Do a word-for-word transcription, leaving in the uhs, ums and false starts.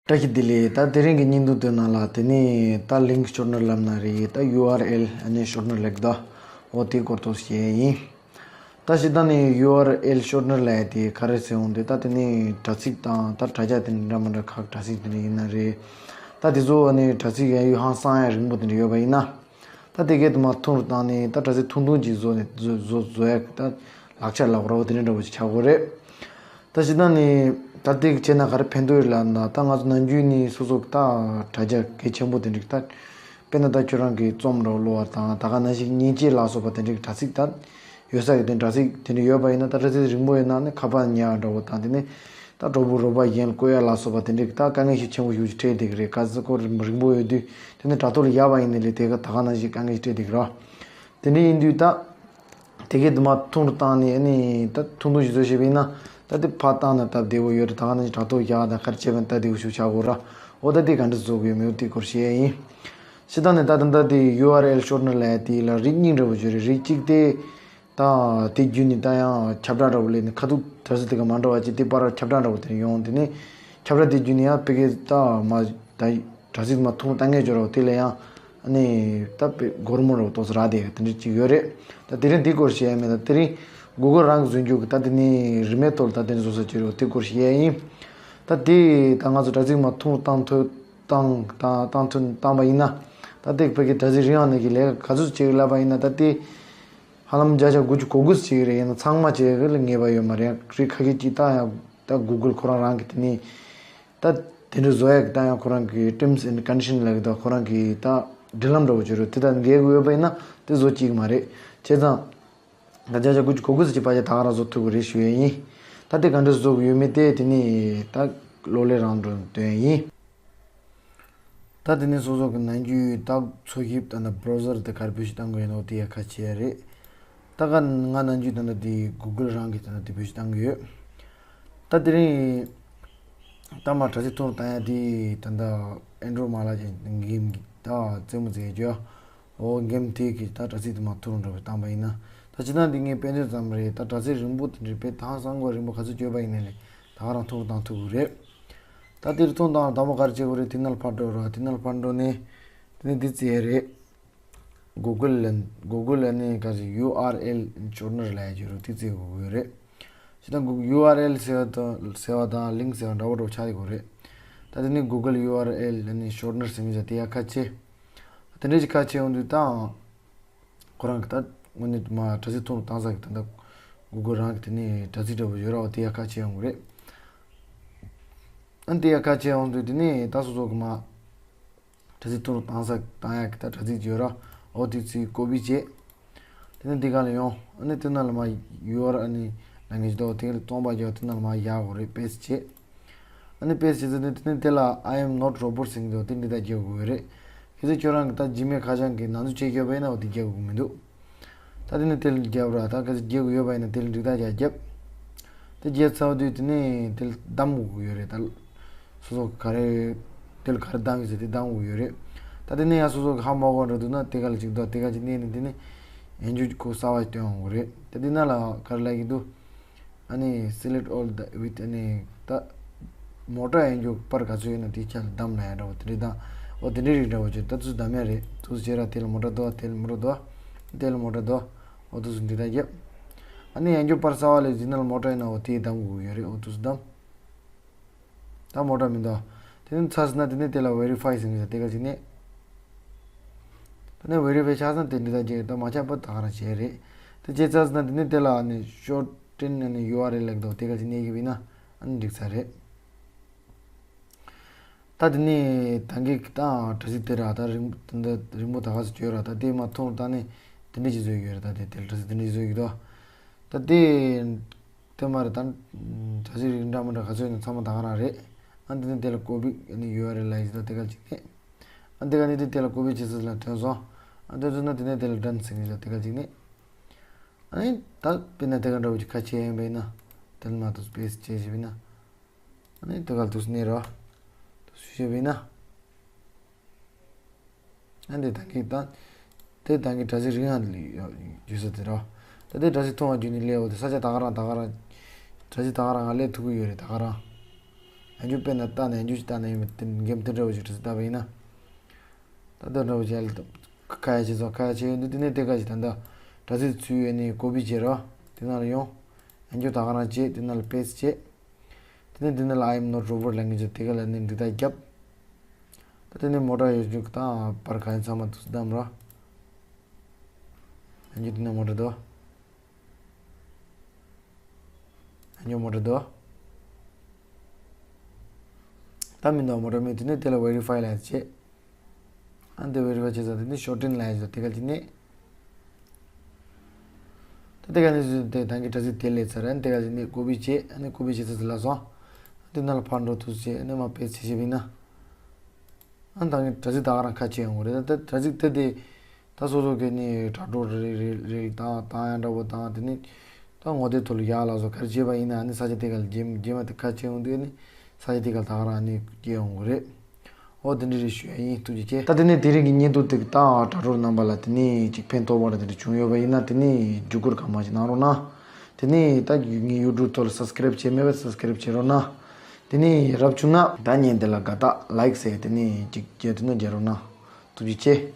བཀྲ་ཤིས་བདེ་ལེགས། ད་དེ་རིང་གི་བརྙན་ཐུང་དེ་ནང་ལ་དེ་ནས་ད་link shortener ལབ་ན་རེད། ད་ཡུ་ཨར་ཨེལ་ཨ་ནི་shortener ལབ་ཀྱི་འདུག་འོ་དེའི་སྐོར་ཐོག་བཤད་ཡ་ཡིན། ད་སྤྱིར་བཏང་ནས་ཡུ་ཨར་ཨེལ་shortener ལབ་ཡ་དེ་ག་རེ་ཟེར་འོང་དུས། ད་དེ་ནས་དྲ་ཚིགས་དང་ད་དྲ་རྒྱ་དེ་འདྲ་འདྲ་མི་འདྲ་ཁག་དྲ་ཚིགས་དེ་འདྲ་ཡིན་ན་རེད། ད་དེ་ཚོ་ཨ་ནི་དྲ་ཚིགས་ཡ་ཡུལ་ཧང་སང་ཡ་རིང་པོ་དེ་འདྲ་ཡོད་པ་ཡིན་ན། ད་དེ་གའི་དུ་མ་ཐུང་རུ་བཏང་ནས་ད་དྲ་ཚིགས་ཐུང་ཐུང་ཅིག་བཟོ་ནས་བཟོ་བཟོ་བཟོ་ཡ་ད་ལག་ཆ་ལབ་ར་བ་དེ་འདྲ་འདྲ་བོ་ཅིག་ཆགས་དགོས་རེད། ད་སྤྱིར་བཏང་ནས་ད་དེ་བྱས་ན་ག་རེ་ཕན་ཐོགས་ཡོད་ལབ་ན། ད་ང་ཚོ་ནམ་རྒྱུན་ནས་སོ་སོ་ད་དྲ་རྒྱ་གལ་ཆེན་པོ་དེ་འདྲ་ད་དཔེར་ན་ད་ཁྱོད་རང་གི་རྩོམ་རོགས་ཀློག་པ་དང་ད་ག་ནང་བཞིན་མཉེན་ཆས་ལ་སོགས་པ་དེ་འདྲ་གི་དྲ་ཚིགས་ད་ཡོད་ས་གི་དེ་དྲ་ཚིགས་དེ་འདྲ་ཡོད་པ་ཡིན་ན། ད་དྲ་ཚིགས་རིང་པོ་ཡོད་ན་ནི་ཁ་པར་ཉར་འདྲ་བོ་དང་དེ་ནས་ད་གྲོགས་པོ་རོགས་པ་གཞན་བཀོལ་ཡ་ལ་སོགས་པ་དེ་འདྲ་གི་ད་དཀའ་ངལ་ཞིག་ཆེན་པོ་ཞིག་འཕྲད་བསྡད་གི་རེད། ག་ཚོད་སྐོར་རིང་པོ་ཡོད་དུས་དེ་ནས་དྲ་ཐོག་ལ་བཞག་པ་ཡིན་ནའི་ལས་དེ་ག་ད་ག་ནང་བཞིན་དཀའ་ངལ་ཞིག་འཕྲད་བསྡད་གི་རེད། དེ་འདྲ་ཡིན་དུས་ད། དེ་གའི་དུ་མ་ཐུང་རུ་བཏང་ནས་ཨ་ནི་ད་ཐུང་ཐུང་ཞིག་བཟོ་ཤེས་པ་ཡིན་ན། ད་དེ་ཕར་བཏང་ན་སྟབས་བདེ་བོ་ཡོད་རེད། ད་ག་ནང་བཞིན་དྲ་ཐོག་བཞག་དང་ག་རེ་བྱས་པ་ཡིན་ན་སྟབས་བདེ་བོ་ཞིག་ཆགས་ཀྱི་ཡོད་རེད། འོ་ད་དེ་ག་འདྲ་བཟོ་དགོས་ཡོད་མེད་དེ་སྐོར་བཤད་ཡ་ཡིན། སྤྱིར་བཏང་ནས་ད་ད་ལྟ་དེ་ཡུ་ཨར་ཨེལ་ཤོར་ནར་ལབ་ཡ་དེ་ལ་རིགས་གཉིས་འདྲ་བོ་ཅིག་ཡོད་རེད། རིགས་གཅིག་དེ་ད་དེ་བརྒྱུད་ནས་ད་ཡང་ཁྱབ་བསྒྲགས་འདྲ་བོ་སླེབས་ནས་ཁ་ཐུག་དྲ་ཚིགས་དེ་ག་མ་འགྲོ་བ་ཅིག་དེ་པར་ཁྱབ་བསྒྲགས་འདྲ་བོ་དེ་ཡོང་། དེ་ནས་ཁྱབ་བསྒྲགས་དེ་བརྒྱུད་ནས་ཡང་ཕ་གི་ད་མ་ད། དྲ་ཚིགས་མ་ཐུང་ཏང་ངེ་སྦྱོར་བ་དེ་ལ་ཡང་ཨ་ནི་ད་དཔེ་སྒོར་མོ་རོ་ཏོག་ཙམ་རག་དེ་དེ་འདྲ་ཅིག་ཡོད་རེད། ད་དེ་རིང་འདི་སྐོར་བཤད་ཡ་མེད། ད་དེ་རིང་གུ་གུལ་རང་གི་བཟོ་རྒྱུ་གི་ད་དེ་ནི་རིན་མེད་ཐོག་ལ་ད་དེ་ནི་བཟོ་ས་བྱེད་རོགས་དེ་སྐོར་བཤད་ཡ་ཡིན། ད་དེ་ད་ང་ཚོ་དྲ་ཚིགས་མ་ཐུང་བཏང་ཐུབ་བཏང་བཏང་བཏང་ཐུབ་བཏང་པ་ཡིན་ན། ད་དེ་བོད་ཀྱི་དྲ་ཚིགས་རིང་ཡང་ནས་ཀྱི་ལས་ཀ་ག་ཚོད་བྱེད་ཀྱི་ལབ་པ་ཡིན་ན། ད་དེ་ཧ་ལམ་བརྒྱ་ཆ་དགུ་བཅུ་གོ་དགུ་ཙམ་བྱེད་ཀྱི་རེད། ཡིན་ན་ཚང་མ་བྱེད་ཀྱི་ལ་ངེས་པ་ཡོད་མ་རེད། རིགས་ཁ་ཤས་ཅིག་ད་ཡང་ད་གུ་གུལ་ཁོ་རང་རང་གི་དེ་ནི། ད་དེ་འདྲ་བཟོ་ཡག་ད་ཡང་ཁོ་རང་གི་terms and condition ལབ་ཀྱི་འདུག་ཁོ་རང་གི་ད་སྒྲིག་ལམ་འདྲ་བོ་བྱོས་རོགས་དེ་དང་འགལ་དགོས་ཡོད་པ་ཡིན་ན་དེ་བཟོ་གཅིག་མ་རེད། བྱས་ཙང་ད་བརྒྱ་ཆ་དགུ་བཅུ་གོ་དགུ་ཙམ་གྱི་བར་ཆ་ད་ག་རང་བཟོ་ཐུབ་ཀྱི་རེད་ཞུ་ཡས་ཡིན། ད་དེ་ག་འདྲ་བཟོ་དགོས་ཡོད་མེད་དེ་དེ་ནི་ད་གློག་ཀླད་རང་འགྲོ་སྟོན་ཡིན། ད་དེ་ནི་སོ་སོ་གི་ནམ་རྒྱུན་ད་འཚོལ་ཞིབ་ད་ནི་browser དེ་ག་རེ་བེད་སྤྱོད་གཏང་དགོས་ཡིན་ནོ་དེ་ཡ་ཁ་ཆེ་ཡ་རེད། ད་ག་ང་ནམ་རྒྱུན་ད་ནི་དེ་གུ་གུལ་རང་གི་ད་ནི་དེ་བེད་སྤྱོད་གཏང་གི་ཡོད། ད་དེ་རིང་ད་མ་དྲ་ཚིགས་ཐོག་བཏང་ཡ་དེ་ད་ད་Android མ་ལག་ཅན་འགེམ་ད་རྩེད་མོ་རྩེ་རྒྱུ་འོ་འགེམ་དེ་གི་ད་དྲ་ཚིགས་དེ་མ་ཐུར་འགྲོ་བའི་བཏང་པ་ཡིན་ན། ད་ཅི་ད་འདི་ངས་དཔེ་མཚོན་ཙམ་རེད། ད་དྲ་ཚིགས་རིང་པོ་དེ་འདྲ་དཔེ་ཐང་སང་གོ་རིང་པོ་ག་ཚོད་བྱོས་པ་ཡིན་ནའི་ད་ག་རང་ཐུར་བཏང་ཐུབ་གི་རེད། ད་དེར་ཐོན་དང་དང་པོ་ག་རེ་བྱེད་དགོས་རེད། དེ་ནང་ལ་ཕར་འགྲོ་ར། དེ་ནང་ལ་ཕར་འགྲོ་ནས་དེ་ནས་འདི་རྩེ་ཡ་རེད། Google ལ་Google ལ་ནི་ག་ཚོད་ཡུ་ཨར་ཨེལ་ཤོར་ནར་ལབ་ཡ་ཅིག་ཡོད་རེད། དེ་རྩེ་དགོས་ཀྱི་ཡོད་རེད། ཅི་ད་Google ཡུ་ཨར་ཨེལ་ཟེར་བ་དང་ཟེར་བ་དང་link ཟེར་བ་འདྲ་བོ་འདྲ་བོ་ཆགས་ཡོད་རེད། ད་དེ་ནི་Google ཡུ་ཨར་ཨེལ་ལ་ནི་ཤོར་ནར་ཟེར་མི་ཟེར་དེ་ཡ་ཁ་ཆེ། དེ་འདྲ་ཅིག་ཁ་ཆེ་ཡོང་དུས་དང་། ཁོ་རང་གི་ད་དངོས་གནས་མ་དྲ་ཚིགས་ཐོག་ལ་བཏང་ས་གི་ད་ལྟ་Google རང་གི་དེ་ནས་དྲ་ཚིགས་འདྲ་བོ་ཡོད་ར་བ་དེ་ཡ་ཁ་ཆེ་ཡོང་གི་རེད། ཨ་དེ་ཡ་ཁ་ཆེ་ཡོང་དུས་དེ་ནས་ད་སོ་སོ་གི་མ་དྲ་ཚིགས་ཐོག་ལ་བཏང་ས་བཏང་ཡ་གི་ད་དྲ་ཚིགས་ཡོད་ར་འོ་དེ་ཚིག་ཀོ་པི་བྱས། དེ་ནས་འདི་ག་ལ་ཡོང་། ཨ་ནི་དེ་ནང་ལ་མ་ཡུ་ཨར་ཨ་ནི་ནང་གི་ཅི་ད་དེ་ག་ལ་སྟོང་པ་རྒྱག་དེ་ནང་ལ་མ་ཡག་གོ་རེད། པེ་སི་བྱས། ཨ་ནི་པེ་སི་བྱས་ཚེ་ནི་དེ་ནི་དེ་ལ་I am not robot ཟེར་གྱི་འདུག་དེ་འདི་ལྟར་རྒྱག་དགོས་རེད། གལ་སྲིད་ཁྱོད་རང་གི་ད་Gmail ཁ་བྱང་གི་ནང་འཛུལ་བྱེད་ཀྱི་ཡོད་པ་ཡིན་ན་འོ་དེ་རྒྱག་དགོས་མི་འདུག་ད་དེ་ནི་དེ་ལ་རྒྱབ་ར་ད་གལ་སྲིད་རྒྱག་དགོས་ཡོད་པ་ཡིན་ན་དེ་ལ་འགྲིག་ཐག་རྒྱག་རྒྱབ། དེ་རྒྱབ་ཚར་བ་དུས་དེ་ནི་དེ་ལ་གདམ་དགོས་ཀྱི་ཡོད་རེད། ད་སོ་སོ་ག་རེ་དེ་ལ་ག་རེ་གདམ་ཡོད་ཟེར་དེ་གདམ་དགོས་ཀྱི་ཡོད་རེད། ད་དེ་ནི་ཡང་སོ་སོ་གི་ཧ་མ་གོ་འགྲོ་འདུག་ན་དེ་ག་ལ་ཅིག་འདུག་དེ་ག་ཅིག་གནས་ནས་དེ་ནི་ཡན་ཆོད་ཁོ་གསར་བ་ཞིག་སྟོན་འོང་གི་རེད། ད་དེ་ན་ལ་ག་རེ་ལབ་ཀྱི་འདུག་ཨ་ནི་select all the with ཨ་ནི་ད་མོ་ཊ་ཡན་ཆོད་པར་ག་ཚོད་ཡོད་ན་དེ་ཆ་ལ་གདམ་ན་ཡ་འདྲ་བོ་དེ་འདྲ་དང་འོ་དེ་འདྲ་རིགས་འདྲ་བོ་བྱས་ད་ཚུར་གདམ་ཡ་རེད། ཚུར་བྱས་ར་དེ་ལ་མོ་ཊ་འདུག་དེ་ལ་མོ་ཊ་འདུག་དེ་ལ་མོ་ཊ་འདུག་འོ་དུ་སུ་འདི་ལྟར་རྒྱབ། ཨ་ནི་ཡང་རྒྱུ་པར་གསར་བ་ལས་ཇི་ནལ་མོ་ཊ་ཡིན་ན་འོ་དེའི་གདམ་དགོས་ཀྱི་ཡོད་རེད། འོ་དུ་སུ་གདམ། ད་མོ་ཊ་མི་འདུག་དེ་ནི་ཚར་སོང་ན་དེ་ནི་དེ་ལ་verify ཟེར་གྱི་དེ་ག་ཅིག་ནས། ད་ནི་verify ཆགས་སོང་དེ་འདི་ལྟར་རྒྱབ། ད་མ་ཆགས་པ་ད་ག་རང་བྱས་རེད། དེ་བྱས་ཚར་སོང་ན་དེ་ནི་དེ་ལ་ཨ་ནི་ཤོར་ཊན་ཨ་ནི་ཡུ་ཨར་ཨེལ་ལབ་འདུག་དེ་ག་ཅིག་ནས་གི་བས་ན་ཨ་ནི་འགྲིག་ཚར་རེད། ད་དེ་ནས་ད་གིན་ད་དྲ་ཚིགས་དེ་ར་ད་རིང་ད་རིང་པོ་ད་ག་ཚོད་བྱོས་ར་ད་དེ་མ་མཐོང་ད་ནི་དེ་འདྲ་ཅིག་བཟོས་ཡོད་ར། ད་དེ་དེ་དྲ་ཚིགས་དེ་འདྲ་ཅིག་བཟོས་ཡོད་དོ། ད་དེ་དེ་མ་རེད། ད་དྲ་ཚིགས་རིགས་འདྲ་མི་འདྲ་ག་ཚོད་ཡོད་ན་ཚང་མ་ད་ག་རང་རེད། ཨ་དེ་ནས་དེ་ལ་ཀོ་པི་ཨ་ནི་ཡུ་ཨར་ཨེལ་ལ་ཡིན་ད་དེ་ག་ཅིག་ནས། ཨ་དེ་ག་ནས་དེ་དེ་ལ་ཀོ་པི་བྱེད་ས་ལ་ཐོན་སོང་། ཨ་དེ་ཚོ་ན་དེ་ནས་དེ་ལ་done ཟེར་གྱི་ད་དེ་ག་ཅིག་ནས། ཨ་ནི་ད་དཔེར་ན་དེ་ག་འདྲ་བོ་ཅིག་ཁ་ཕྱེ་ཡིན་པས་ན་དེ་ལ་མ་གཏོགས་སྤེ་སི་བྱས་ཞེས་པས་ན། ཨ་ནི་དེ་ག་ལ་དུས་གནས་རོ། དུས་ཞེས་པས་ན། ཨ་འདི་ད་གིན་ད། དེ་ད་གིན་དྲ་ཚིགས་རིང་ང་ཡོད་ས་དེ་རོ། ད་དེ་དྲ་ཚིགས་ཐོང་བ་བརྒྱུད་ནས་སླེབས་འོ་དེ་ས་ཆ་ད་ག་རང་ད་ག་རང་། དྲ་ཚིགས་ད་ག་རང་ང་སླེབས་ཐུབ་ཀྱི་ཡོད་རེད་ད་ག་རང་། ཡང་བསྐྱར་དཔེར་ན་བཏང་ནས་ཡང་བསྐྱར་ཞིག་བཏང་ནས་ཡིན་པ་དེ་འགེམ་དེ་འདྲ་བོ་ཞིག་དྲི་ཟིག་བཏང་བ་ཡིན་ན། ད་ལྟ་འདྲ་བོ་ཞིག་ཁ་ཡ་བྱས་སོང་། ཁ་ཡ་བྱས་ཡོད་འདུག་དེ་ནས་དེ་ག་ཞིག་ད་ལྟ་དྲ་ཚིགས་ཚུད་ཡོད་ནི་ཀོ་པི་བྱས་རོགས། དེ་ནང་ལ་ཡོང་། ཡང་བསྐྱར་ད་ག་རང་བྱས། དེ་ནང་ལ་པེ་སི་བྱས། དེ་ནས་འདི་ནས་ལ་I am not robot ལབ་མཁན་ཅིག་དེ་ག་ལ་ནི་འགྲིག་རྟགས་བརྒྱབ། ད་དེ་ནས་མོ་ཊ་ཡོད་རྒྱུ་དང་པར་ག་ཡིན་ཚང་མ་དུས་བདམས་རོགས། ཡང་བསྐྱར་དེ་ནས་མོ་ཊ་འདུག་ཡང་བསྐྱར་མོ་ཊ་འདུག་ད་མི་འདུག་མོ་ཊ་མེད། དེ་ནས་དེ་ལ་verify ལབ་བྱས། ཨ་ནི་དེ་verify བྱས་ཙང་དེ་ནས་shorten ལབ་ཡ་ཅིག་དེ་ག་ཅིག་ནས། ད་དེ་ག་ནས་བཟུང་སྟེ་ད་གིན་དྲ་ཚིགས་དེ་སླེབས་ཚར། ཨ་ནི་དེ་ག་ཅིག་ནས་ཀོ་པི་བྱས། ཨ་ནི་ཀོ་པི་བྱས་ཚར་ཚར་ལ་སོང་། ཨ་དེ་ནང་ལ་ཕར་འགྲོ་ཐུབ་བྱས། ཨ་ནི་མར་པེ་སི་བྱས་བྱས་པ་ཡིན་ན། ཨ་ནི་ད་གིན་དྲ་ཚིགས་ད་ག་རང་ཁ་ཕྱེ་ཡོང་གི་རེད། ད་ད་དྲ་ཚིགས་དེ་དེ་ད་སོ་སོ་གི་ནི་དྲ་གྲོགས་རེ་རེ་རེ་བཏང་བཏང་ཡ་འདྲ་བོ་བཏང་། དེ་ནི་ད་ངོ་དེབ་ཐོག་ལ་ཡར་ལ་སོགས་ག་རེ་བྱས་པ་ཡིན་ན། ཨ་ནི་ས་ཆ་དེ་ག་ལ་རྗེས་རྗེས་མ་དེ་ཁ་ཕྱེ་ཡོང་དུས་ནི་ས་ཆ་དེ་ག་ལ་ད་ག་རང་ནི་སྐྱེལ་ཡོང་གི་རེད། ཨོ་དེ་འདྲ་རེ་ཞུ་ཡ་ཡིན། ཐུགས་རྗེ་ཆེ། ད་དེ་ནས་དེ་རིང་གི་བརྙན་ཐུང་དེ་ད་དྲ་གྲོགས་རྣམ་པ་ལ་དེ་ནས་ཅིག་ཕན་ཐོགས་པ་རེ་དེ་འདྲ་བྱུང་ཡོད་པ་ཡིན་ན། དེ་ནས་བརྒྱུད་སྐུར་གང་མང་ཞིག་གནང་རོགས་གནང་། དེ་ནས་ད་ངའི་ཡུ་ཊུབ་ཐོག་ལ་སབ་སི་ཀེ་རེབ་བྱས་མེད་པ་སབ་སི་ཀེ་རེབ་བྱེད་རོགས་གནང་། དེ་ནས་རབ་བྱུང་ན་ད་བརྙན་དེ་ལ་དགའ་རྟགས་ལའིཀ་ཟེར་དེ་ནས་ཅིག་རྒྱག་ཐུབ་ན་རྒྱག་རོགས་གནང་། ཐུགས་རྗེ་ཆེ།